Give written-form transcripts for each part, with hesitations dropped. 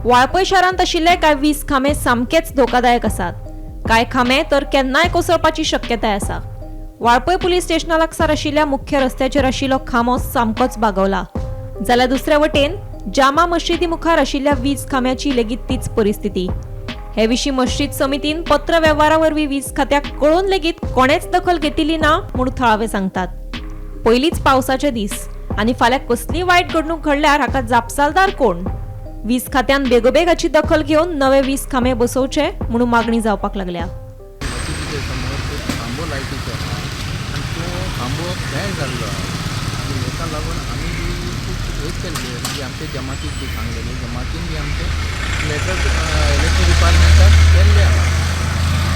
वाळपय शारांत आशिल्ले कांय वीज खांबे सामकेच धोकादायक आसात. कांय खांबे तर केन्नाय कोसळपाची शक्यताय आसा. वाळपय पुलीस स्टेशना लागसार आशिल्ल्या मुख्य रस्त्याचेर आशिल्लो खांबो सामकोच बागवला, जाल्यार दुसरे वटेन जामा मशिदी मुखार आशिल्ल्या वीज खांब्याची लेगीत तीच परिस्थिती. हे विशीं मशीद समितीन पत्र वेव्हारा वरवीं वीज खात्याक कळोवन लेगीत कोणेच दखल घेतिल्ली ना म्हूण थळावे सांगतात. पयलींच पावसाचे दीस आनी फाल्यां कसलीय वायट घडणूक घडल्यार हाका जापसालदार कोण? वीज खात्यान बेगोबेग हाची दखल घेवन नवे वीज खांबे बसोवचे म्हणून मागणी जावपाक लागल्या. मशिदीच्या समोर एक खांबो लायटीचो आहा आनी तो खांबो बेंड जाल्लो आहा आनी हेका लागून आमी बी खूब हें केल्लें, म्हणजे आमचे जमातीक बी सांगलेलें, जमातीन बी आमचे लेटर इलेक्ट्रीक डिपार्टमेंटाक केल्लें आहा.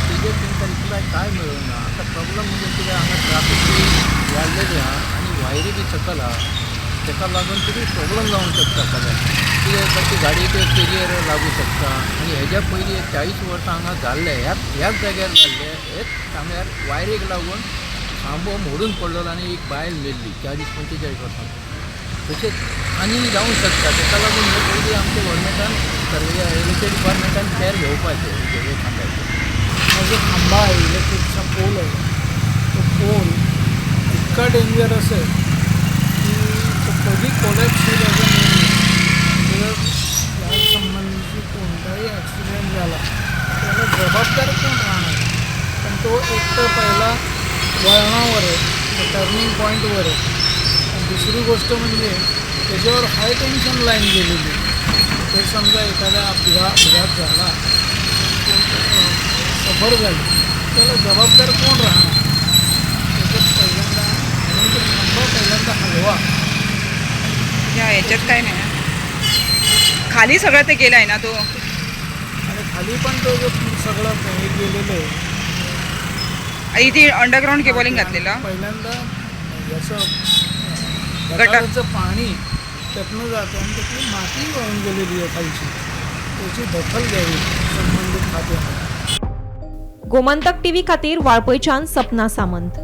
तेजेर तेंकां रिप्लाय कांय मेळूंक ना. आतां प्रॉब्लम म्हणजे कितें, हांगा ट्राफीक बी वाडलेली आहा आनी वायरी बी सकयल आहा, तेका लागून कितें प्रॉब्लम जावंक शकता फाल्यां. कितें जाता ती गाडयेक तेजेर लागूं शकता. आनी हेज्या पयलीं एक 40 वर्सां हांगा जाल्लें, ह्याच जाग्यार जाल्लें. हेच खांब्यार वायरीक लागून खांबो मोडून पडलेलो आनी एक बायल मेल्ली 40-45 वर्सां. तशेंच आनी जावंक शकता. तेका लागून हे पयलीं आमच्या गव्हर्मेंटान इलेक्ट्रीक डिपार्टमेंटान कॅर घेवपाचें हे खांब्याचें. हा जो खांबा आहे, इलेक्ट्रिकचा पोल आहे, तो पोल इतका डेंजरस आहे की तो कधी कोलॅप्स होईल याचा नेम नाही. जर या संबंधी कोणताही ॲक्सिडेंट झाला, त्याला जबाबदार कोण राहणार? पण तो एक तर पहिला वळणावर आहे, टर्निंग पॉईंटवर आहे आणि दुसरी गोष्ट म्हणजे त्याच्यावर हाय टेन्शन लाईन गेलेली आहे. तर समजा एखादा अपघात अपघात झाला, सफर झाली, त्याला जबाबदार कोण राहणार? त्याच्यात पहिल्यांदा, म्हणून तो खांबा पहिल्यांदा हलवा. या याच्यात काय नाही, खाली सगळं ते गेलं आहे ना तो. आणि खाली पण तो जो सगळं हे गेलेलं आहे. आणि इथे अंडरग्राऊंड केबलिंग घातलेलं. पहिल्यांदा याचं गटर. गटाराचं पाणी त्यातनं जातं आणि त्यातली माती वाहून गेलेली आहे खालची. त्याची दखल घ्यावी संबंधित खात्याने. गोमंतक टीव्ही खातीर वाळपयच्यान सपना सामंत.